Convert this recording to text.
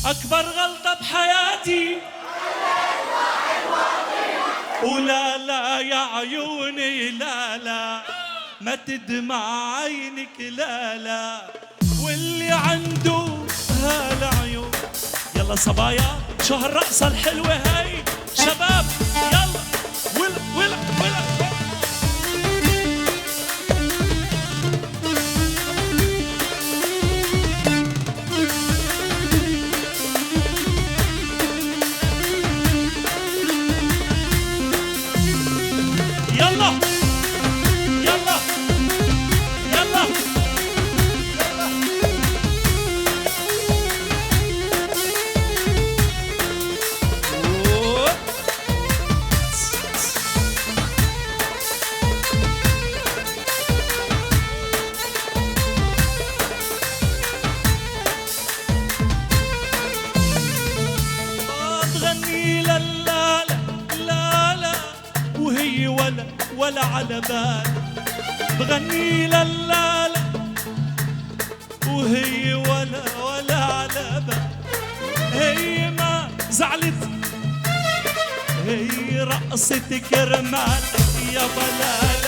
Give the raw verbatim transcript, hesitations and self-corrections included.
أكبر غلطة بحياتي. ولا لا يا عيوني، لا لا، ما تدمع عينك، لا لا، واللي عنده هالعيون. يلا صبايا، شو هالرقصة الحلوة هاي؟ شباب، يلا. ولا، ولا، ولا. يلا، يلا، يلا. تغني لا لا لا لا، وهي ولا ولا على بال. بغني لا لا لا، وهي ولا ولا على بال. هي ما زعلت، هي رقصة كرمال يا بلال.